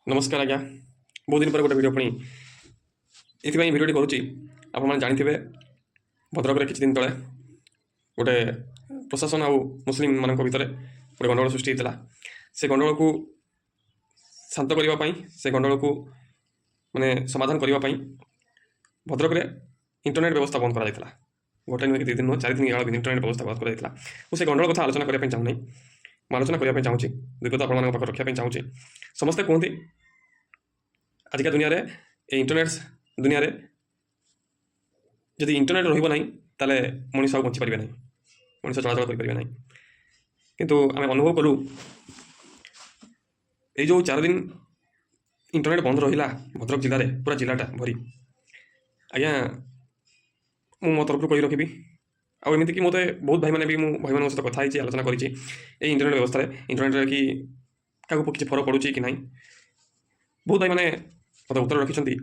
ନମସ୍କାର ଆଜ୍ଞା। ବହୁତ ଦିନ ପରେ ଗୋଟେ ଭିଡ଼ିଓ ପୁଣି ଏଥିପାଇଁ ଭିଡ଼ିଓଟି କରୁଛି। ଆପଣମାନେ ଜାଣିଥିବେ, ଭଦ୍ରକରେ କିଛି ଦିନ ତଳେ ଗୋଟେ ପ୍ରଶାସନ ଆଉ ମୁସଲିମମାନଙ୍କ ଭିତରେ ଗୋଟେ ଗଣ୍ଡଗୋଳ ସୃଷ୍ଟି ହେଇଥିଲା। ସେ ଗଣ୍ଡଗୋଳକୁ ଶାନ୍ତ କରିବା ପାଇଁ, ସେ ଗଣ୍ଡଗୋଳକୁ ମାନେ ସମାଧାନ କରିବା ପାଇଁ ଭଦ୍ରକରେ ଇଣ୍ଟରନେଟ୍ ବ୍ୟବସ୍ଥା ବନ୍ଦ କରାଯାଇଥିଲା। ଗୋଟେ ନୁହେଁ କି 2 ଦିନ ନୁହେଁ, 4 ଦିନ କାଳ ଇଣ୍ଟରନେଟ୍ ବ୍ୟବସ୍ଥା ବନ୍ଦ କରାଯାଇଥିଲା। ମୁଁ ସେ ଗଣ୍ଡଗୋଳ କଥା ଆଲୋଚନା କରିବା ପାଇଁ ଚାହୁଁନାହିଁ। ମୁଁ ଆଲୋଚନା କରିବା ପାଇଁ ଚାହୁଁଛି, ଦୁଇ କଥା ଆପଣମାନଙ୍କ ପାଖରେ ରଖିବା ପାଇଁ ଚାହୁଁଛି। ସମସ୍ତେ କୁହନ୍ତି, ଆଜିକା ଦୁନିଆରେ, ଏ ଇଣ୍ଟରନେଟ୍ ଦୁନିଆରେ ଯଦି ଇଣ୍ଟରନେଟ୍ ରହିବ ନାହିଁ, ତାହେଲେ ମଣିଷ ଆଉ ବଞ୍ଚିପାରିବେ ନାହିଁ, ମଣିଷ ଚଳାଚଳ କରିପାରିବେ ନାହିଁ। କିନ୍ତୁ ଆମେ ଅନୁଭବ କଲୁ, ଏଇ ଯେଉଁ 4 ଦିନ ଇଣ୍ଟରନେଟ୍ ବନ୍ଦ ରହିଲା ଭଦ୍ରକ ଜିଲ୍ଲାରେ, ପୁରା ଜିଲ୍ଲାଟା ଭରି, ଆଜ୍ଞା, ମୁଁ ମୋ ତରଫରୁ କହି ରଖିବି ଆଉ ଏମିତିକି ମୋତେ ବହୁତ ଭାଇମାନେ ବି, ମୁଁ ଭାଇମାନଙ୍କ ସହିତ କଥା ହେଇଛି, ଆଲୋଚନା କରିଛି, ଏଇ ଇଣ୍ଟରନେଟ୍ ବ୍ୟବସ୍ଥାରେ, ଇଣ୍ଟରନେଟ୍ରେ କି କାହାକୁ କିଛି ଫରକ ପଡ଼ୁଛି କି ନାହିଁ। ବହୁତ ଭାଇମାନେ ମୋତେ ଉତ୍ତର ରଖିଛନ୍ତି,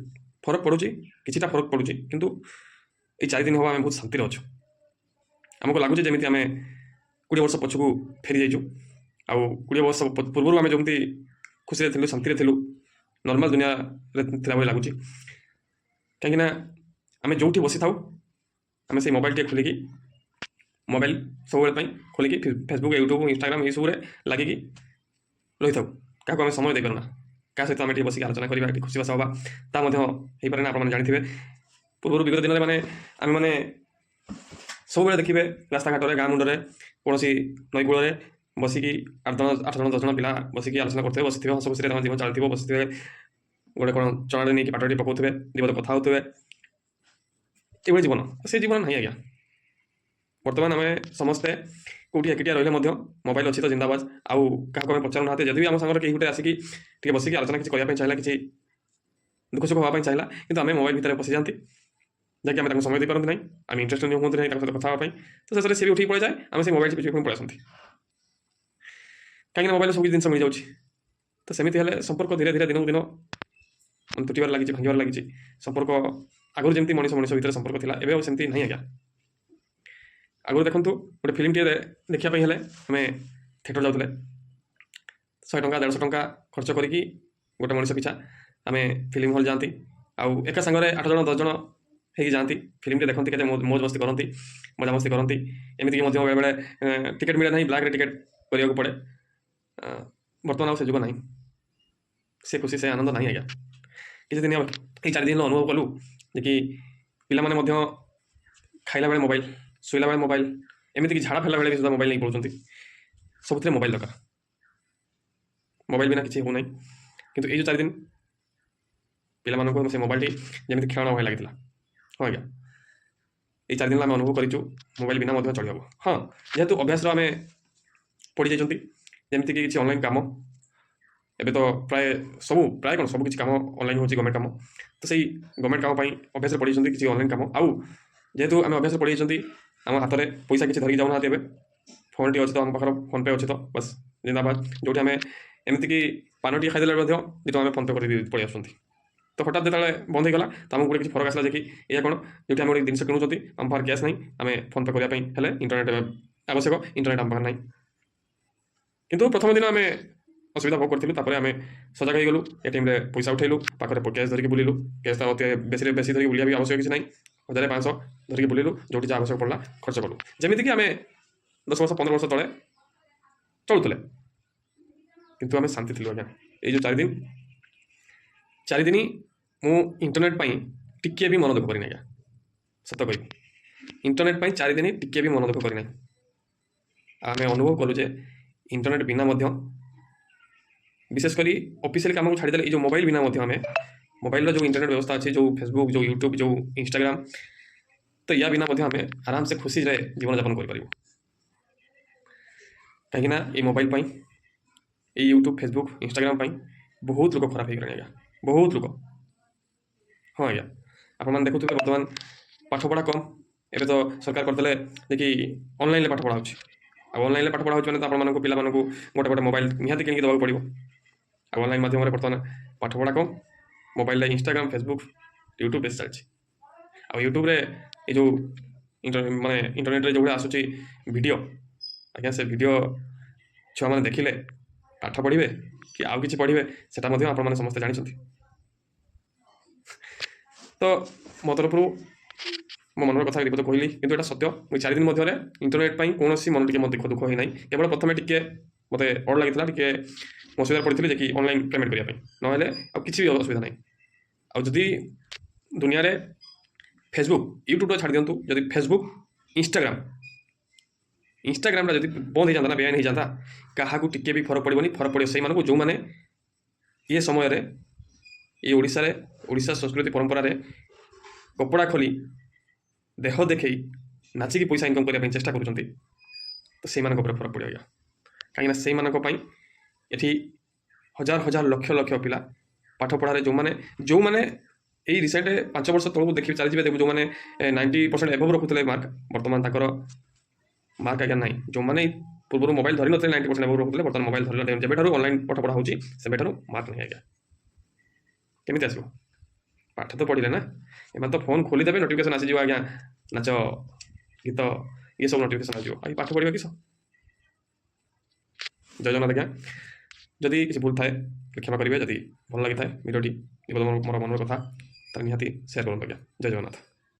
ଫରକ ପଡ଼ୁଛି, କିଛିଟା ଫରକ ପଡ଼ୁଛି, କିନ୍ତୁ ଏଇ 4 ଦିନ ହେବ ଆମେ ବହୁତ ଶାନ୍ତିରେ ଅଛୁ। ଆମକୁ ଲାଗୁଛି ଯେମିତି ଆମେ 20 ବର୍ଷ ପଛକୁ ଫେରି ଯାଇଛୁ ଆଉ 20 ବର୍ଷ ପୂର୍ବରୁ ଆମେ ଯେମିତି ଖୁସିରେ ଥିଲୁ, ଶାନ୍ତିରେ ଥିଲୁ, ନର୍ମାଲ ଦୁନିଆରେ ଥିଲା ଭଳି ଲାଗୁଛି। କାହିଁକିନା ଆମେ ଯେଉଁଠି ବସିଥାଉ, ଆମେ ସେଇ ମୋବାଇଲ ଟିକେ ଖୋଲିକି, ମୋବାଇଲ ସବୁବେଳେ ପାଇଁ ଖୋଲିକି ଫେସବୁକ୍, ୟୁଟ୍ୟୁବ୍, ଇନଷ୍ଟାଗ୍ରାମ ଏଇସବୁରେ ଲାଗିକି ରହିଥାଉ। କାହାକୁ ଆମେ ସମୟ ଦେଇପାରୁନା। କାହା ସହିତ ଆମେ ଟିକେ ବସିକି ଆଲୋଚନା କରିବା, ଟିକେ ଖୁସିବାସ ହେବା, ତା ମଧ୍ୟ ହେଇପାରେ ନା। ଆପଣମାନେ ଜାଣିଥିବେ, ପୂର୍ବରୁ ବିଗତ ଦିନରେ ମାନେ ଆମେମାନେ ସବୁବେଳେ ଦେଖିବେ, ରାସ୍ତାଘାଟରେ, ଗାଁ ମୁଣ୍ଡରେ, କୌଣସି ନଈ କୂଳରେ ବସିକି 8 ଜଣ, 8 ଜଣ, 10 ଜଣ ପିଲା ବସିକି ଆଲୋଚନା କରୁଥିବେ, ବସିଥିବେ, ହସ ଖୁସିରେ ତାଙ୍କ ଜୀବନ ଚାଲିଥିବ। ବସିଥିବେ, ଗୋଟେ କ'ଣ ଚଣାରେ ନେଇକି ପାଟିରେ ପକାଉଥିବେ, 2 ପଦ କଥା ହେଉଥିବେ। ଏଇଭଳି ଜୀବନ, ସେ ଜୀବନ ନାହିଁ ଆଜ୍ଞା। ବର୍ତ୍ତମାନ ଆମେ ସମସ୍ତେ କେଉଁଠି ଏକୁଟିଆ ରହିଲେ ମଧ୍ୟ ମୋବାଇଲ ଅଛି ତ ଜିନ୍ଦାବାଦ। ଆଉ କାହାକୁ ଆମେ ପଚାରୁନାହାନ୍ତି। ଯଦି ବି ଆମ ସାଙ୍ଗରେ କେହି ଗୋଟେ ଆସିକି ଟିକେ ବସିକି ଆଲୋଚନା କିଛି କରିବା ପାଇଁ ଚାହିଁଲା, କିଛି ଦୁଃଖ ସୁଖ ହେବା ପାଇଁ ଚାହିଁଲା, କିନ୍ତୁ ଆମେ ମୋବାଇଲ ଭିତରେ ପଶିଯାଆନ୍ତି, ଯାହାକି ଆମେ ତାଙ୍କୁ ସମୟ ଦେଇପାରନ୍ତି ନାହିଁ। ଆମେ ଇଣ୍ଟରେଷ୍ଟ ହୁଅନ୍ତି ନାହିଁ ତାଙ୍କ ସହିତ କଥା ହେବା ପାଇଁ। ତ ଶେଷରେ ସେ ବି ଉଠିକି ପଳେଇଯାଏ, ଆମେ ସେ ମୋବାଇଲ ଚିପି ପୁଣି ପଳେଇ ଆସନ୍ତି। କାହିଁକିନା ମୋବାଇଲରେ ସବୁ କିଛି ଜିନିଷ ମିଳିଯାଉଛି। ତ ସେମିତି ହେଲେ ସମ୍ପର୍କ ଧୀରେ ଧୀରେ ଦିନକୁ ଦିନ ମାନେ ତୁଟିବାରେ ଲାଗିଛି, ଭାଙ୍ଗିବାରେ ଲାଗିଛି ସମ୍ପର୍କ। ଆଗରୁ ଯେମିତି ମଣିଷ ମଣିଷ ଭିତରେ ସମ୍ପର୍କ ଥିଲା, ଏବେ ଆଉ ସେମିତି ନାହିଁ ଆଜ୍ଞା। ଆଗରୁ ଦେଖନ୍ତୁ, ଗୋଟେ ଫିଲ୍ମଟିଏ ଦେଖିବା ପାଇଁ ହେଲେ ଆମେ ଥିଏଟର ଯାଉଥିଲେ। 100 ଟଙ୍କା, 150 ଟଙ୍କା ଖର୍ଚ୍ଚ କରିକି ଗୋଟେ ମଣିଷ ପିଛା ଆମେ ଫିଲ୍ମ ହଲ୍ ଯାଆନ୍ତି ଆଉ ଏକା ସାଙ୍ଗରେ 8 ଜଣ, 10 ଜଣ ହେଇକି ଯାଆନ୍ତି, ଫିଲ୍ମଟି ଦେଖନ୍ତି, କେତେ ମୌଜ ମସ୍ତି କରନ୍ତି, ମଜାମସ୍ତି କରନ୍ତି। ଏମିତିକି ମଧ୍ୟ ବେଳେବେଳେ ଟିକେଟ୍ ମିଳେ ନାହିଁ, ବ୍ଲାକ୍ରେ ଟିକେଟ୍ କରିବାକୁ ପଡ଼େ। ବର୍ତ୍ତମାନ ଆଉ ସେ ଯୁଗ ନାହିଁ, ସେ ଖୁସି, ସେ ଆନନ୍ଦ ନାହିଁ ଆଜ୍ଞା। କିଛି ଦିନ, ଏଇ 4 ଦିନ ଅନୁଭବ କଲୁ ଯେ କି ପିଲାମାନେ ମଧ୍ୟ ଖାଇଲା ବେଳେ ମୋବାଇଲ, ଶୋଇଲା ବେଳେ ମୋବାଇଲ, ଏମିତିକି ଝାଡ଼ା ଫେରିଲା ବେଳେ ବି ସୁଦ୍ଧା ମୋବାଇଲ ନେଇକି ପଳଉଛନ୍ତି। ସବୁଥିରେ ମୋବାଇଲ ଦରକାର, ମୋବାଇଲ ବିନା କିଛି ହେଉନାହିଁ। କିନ୍ତୁ ଏଇ ଯେଉଁ 4 ଦିନ ପିଲାମାନଙ୍କୁ ସେ ମୋବାଇଲଟି ଯେମିତି ଖେଳଣା ଭଳି ଲାଗିଥିଲା। ହଁ ଆଜ୍ଞା, ଏଇ 4 ଦିନ ଆମେ ଅନୁଭବ କରିଛୁ, ମୋବାଇଲ ବିନା ମଧ୍ୟ ଚଳିହେବ। ହଁ, ଯେହେତୁ ଅଭ୍ୟାସର ଆମେ ପଡ଼ିଯାଇଛନ୍ତି, ଯେମିତିକି କିଛି ଅନଲାଇନ୍ କାମ, ଏବେ ତ ପ୍ରାୟ ସବୁ, ପ୍ରାୟ କ'ଣ, ସବୁ କିଛି କାମ ଅନଲାଇନ୍ ହେଉଛି, ଗଭର୍ଣ୍ଣମେଣ୍ଟ କାମ। ତ ସେଇ ଗଭର୍ଣ୍ଣମେଣ୍ଟ କାମ ପାଇଁ ଅଭ୍ୟାସରେ ପଡ଼ିଯାଇଛନ୍ତି କିଛି ଅନଲାଇନ୍ କାମ। ଆଉ ଯେହେତୁ ଆମେ ଅଭ୍ୟାସରେ ପଡ଼ିଯାଇଛନ୍ତି, ଆମ ହାତରେ ପଇସା କିଛି ଧରିକି ଯାଉନାହାନ୍ତି ଏବେ। ଫୋନ୍ଟି ଅଛି ତ, ଆମ ପାଖରେ ଫୋନ୍ପେ ଅଛି ତ ବାସ୍, ଜିନ୍ଦାବାଦ। ଯେଉଁଠି ଆମେ ଏମିତିକି ପାନଟିଏ ଖାଇଦେଲେ ମଧ୍ୟ 2 ଟଙ୍କା ଆମେ ଫୋନ୍ପେ କରି ପଳେଇ ଆସୁଛନ୍ତି। ତ ହଠାତ୍ ଯେତେବେଳେ ବନ୍ଦ ହେଇଗଲା, ତ ଆମକୁ ଗୋଟେ କିଛି ଫରକ ଆସିଲା ଯେ କି ଏଇଆ କ'ଣ, ଯେଉଁଠି ଆମେ ଗୋଟେ ଜିନିଷ କିଣୁଛନ୍ତି, ଆମ ପାଖରେ କ୍ୟାସ୍ ନାହିଁ, ଆମେ ଫୋନ୍ପେ କରିବା ପାଇଁ ହେଲେ ଇଣ୍ଟରନେଟ୍ ଆବଶ୍ୟକ, ଇଣ୍ଟରନେଟ୍ ଆମ ପାଖରେ ନାହିଁ। କିନ୍ତୁ ପ୍ରଥମ ଦିନ ଆମେ ଅସୁବିଧା ଭୋଗ କରିଥିଲୁ। ତାପରେ ଆମେ ସଜାଗ ହେଇଗଲୁ, ଏଟିଏମ୍ରେ ପଇସା ଉଠେଇଲୁ, ପାଖରେ କ୍ୟାସ୍ ଧରିକି ବୁଲିଲୁ। କ୍ୟାସ୍ ତ ଅତି ବେଶୀରେ ବେଶୀ ଧରିକି ବୁଲିବା ବି ଆବଶ୍ୟକ କିଛି ନାହିଁ। 1000, 500 ଧରିକି ବୁଲିଲୁ, ଯେଉଁଠି ଯାହା ଆବଶ୍ୟକ ପଡ଼ିଲା ଖର୍ଚ୍ଚ କଲୁ, ଯେମିତିକି ଆମେ 10 ବର୍ଷ, 15 ବର୍ଷ ତଳେ ଚଳୁଥିଲେ। କିନ୍ତୁ ଆମେ ଶାନ୍ତି ଥିଲୁ ଆଜ୍ଞା। ଏଇ ଯେଉଁ 4 ଦିନ, 4 ଦିନ ମୁଁ ଇଣ୍ଟରନେଟ୍ ପାଇଁ ଟିକିଏ ବି ମନ ଦୁଃଖ କରିନି ଆଜ୍ଞା। ସତ କହିବି, ଇଣ୍ଟରନେଟ୍ ପାଇଁ 4 ଦିନ ଟିକିଏ ବି ମନ ଦୁଃଖ କରିନାହିଁ। ଆମେ ଅନୁଭବ କଲୁ ଯେ ଇଣ୍ଟରନେଟ୍ ବିନା ମଧ୍ୟ, ବିଶେଷ କରି ଅଫିସିଆଲି କାମକୁ ଛାଡ଼ିଦେଲେ, ଏଇ ଯେଉଁ ମୋବାଇଲ ବିନା ମଧ୍ୟ ଆମେ, ମୋବାଇଲର ଯେଉଁ ଇଣ୍ଟରନେଟ୍ ବ୍ୟବସ୍ଥା ଅଛି, ଯେଉଁ ଫେସବୁକ୍, ଯେଉଁ ୟୁଟ୍ୟୁବ୍, ଯେଉଁ ଇନଷ୍ଟାଗ୍ରାମ, ତ ୟା ବିନା ମଧ୍ୟ ଆମେ ଆରାମସେ ଖୁସିରେ ଜୀବନଯାପନ କରିପାରିବୁ। କାହିଁକିନା ଏଇ ମୋବାଇଲ ପାଇଁ, ଏଇ ୟୁଟ୍ୟୁବ୍, ଫେସବୁକ୍, ଇନଷ୍ଟାଗ୍ରାମ ପାଇଁ ବହୁତ ଲୋକ ଖରାପ ହେଇଗଲେଣି ଆଜ୍ଞା, ବହୁତ ଲୋକ। ହଁ ଆଜ୍ଞା, ଆପଣମାନେ ଦେଖୁଥିବେ, ବର୍ତ୍ତମାନ ପାଠପଢ଼ା କମ୍। ଏବେ ତ ସରକାର କରିଦେଲେ ଯେ କି ଅନଲାଇନ୍ରେ ପାଠ ପଢ଼ା ହେଉଛି। ଆଉ ଅନଲାଇନ୍ରେ ପାଠ ପଢ଼ା ହେଉଛି ମାନେ ତ ଆପଣମାନଙ୍କୁ ପିଲାମାନଙ୍କୁ ଗୋଟେ ଗୋଟେ ମୋବାଇଲ ନିହାତି କିଣିକି ଦେବାକୁ ପଡ଼ିବ। ଆଉ ଅନଲାଇନ୍ ମାଧ୍ୟମରେ ବର୍ତ୍ତମାନ ପାଠପଢ଼ା କମ୍, ମୋବାଇଲରେ ଇନଷ୍ଟାଗ୍ରାମ, ଫେସବୁକ୍, ୟୁଟ୍ୟୁବ୍ ବେଶୀ ଚାଲିଛି। ଆଉ ୟୁଟ୍ୟୁବରେ ଏଇ ଯେଉଁ ମାନେ ଇଣ୍ଟରନେଟ୍ରେ ଯେଉଁଭଳିଆ ଆସୁଛି ଭିଡ଼ିଓ ଆଜ୍ଞା, ସେ ଭିଡ଼ିଓ ଛୁଆମାନେ ଦେଖିଲେ ପାଠ ପଢ଼ିବେ କି କି ଆଉ କିଛି ପଢ଼ିବେ, ସେଟା ମଧ୍ୟ ଆପଣମାନେ ସମସ୍ତେ ଜାଣିଛନ୍ତି। ତ ମୋ ତରଫରୁ ମୋ ମନର କଥା ବିପଦ କହିଲି, କିନ୍ତୁ ଏଇଟା ସତ୍ୟ। ମୁଁ 4 ଦିନ ମଧ୍ୟରେ ଇଣ୍ଟରନେଟ୍ ପାଇଁ କୌଣସି ମନ ଟିକେ ମୋ ଦୁଃଖ ଦୁଃଖ ହେଇନାହିଁ। କେବଳ ପ୍ରଥମେ ଟିକେ ମୋତେ ଅଡ଼ ଲାଗିଥିଲା, ଟିକେ ଅସୁବିଧାରେ ପଡ଼ିଥିଲି ଯେ କି ଅନଲାଇନ୍ ପେମେଣ୍ଟ କରିବା ପାଇଁ, ନହେଲେ ଆଉ କିଛି ବି ଅସୁବିଧା ନାହିଁ। ଆଉ ଯଦି ଦୁନିଆରେ ଫେସବୁକ୍, ୟୁଟ୍ୟୁବଟା ଛାଡ଼ି ଦିଅନ୍ତୁ, ଯଦି ଫେସବୁକ୍, ଇନଷ୍ଟାଗ୍ରାମ, ଇନଷ୍ଟାଗ୍ରାମଟା ଯଦି ବନ୍ଦ ହେଇଯାନ୍ତା ନା, ବେଆଇନ ହେଇଯାନ୍ତା, କାହାକୁ ଟିକେ ବି ଫରକ ପଡ଼ିବନି। ଫରକ ପଡ଼ିବ ସେଇମାନଙ୍କୁ ଯେଉଁମାନେ ଏ ସମୟରେ ଏଇ ଓଡ଼ିଶାରେ, ଓଡ଼ିଶା ସଂସ୍କୃତି ପରମ୍ପରାରେ କପଡ଼ା ଖୋଲି, ଦେହ ଦେଖେଇ ନାଚିକି ପଇସା ଇନକମ୍ କରିବା ପାଇଁ ଚେଷ୍ଟା କରୁଛନ୍ତି, ତ ସେଇମାନଙ୍କ ଉପରେ ଫରକ ପଡ଼ିବ ଆଜ୍ଞା। କାହିଁକିନା ସେଇମାନଙ୍କ ପାଇଁ ଏଠି ହଜାର ହଜାର, ଲକ୍ଷ ଲକ୍ଷ ପିଲା ପାଠ ପଢ଼ାରେ, ଯେଉଁମାନେ ଯେଉଁମାନେ ଏଇ ରିସେଣ୍ଟ 5 ବର୍ଷ ତଳକୁ ଦେଖିବି ଚାଲିଯିବେ, ଦେଖିବେ ଯେଉଁମାନେ 90% ଏବଭ୍ ରଖୁଥିଲେ ମାର୍କ, ବର୍ତ୍ତମାନ ତାଙ୍କର ମାର୍କ ଆଜ୍ଞା ନାହିଁ। ଯେଉଁମାନେ ପୂର୍ବରୁ ମୋବାଇଲ ଧରିନଥିଲେ, 90% ଏବଭ୍ ରଖୁଥିଲେ, ବର୍ତ୍ତମାନ ମୋବାଇଲ ଧରିଲା ଟାଇମ୍, ଯେବେଠାରୁ ଅନଲାଇନ୍ ପାଠ ପଢ଼ା ହେଉଛି, ସେବେଠାରୁ ମାର୍କ ନାହିଁ ଆଜ୍ଞା। କେମିତି ଆସିବ? ପାଠ ତ ପଢ଼ିଲେ ନା। ଏମାନେ ତ ଫୋନ୍ ଖୋଲିଦେବେ, ନୋଟିଫିକେସନ୍ ଆସିଯିବ ଆଜ୍ଞା, ନାଚ ଗୀତ ଇଏ ସବୁ ନୋଟିଫିକେସନ୍ ଆସିଯିବ। ଆଉ ପାଠ ପଢ଼ିବା କିସ? ଜୟ ଜଗନ୍ନାଥ ଆଜ୍ଞା। ଯଦି କିଛି ଭୁଲ ଥାଏ, କ୍ଷମା କରିବେ। ଯଦି ଭଲ ଲାଗିଥାଏ ଭିଡ଼ିଓଟି, ମୋର ମନର କଥା, ତାହେଲେ ନିହାତି ସେୟାର କରନ୍ତୁ ଆଜ୍ଞା। ଜୟ ଜଗନ୍ନାଥ।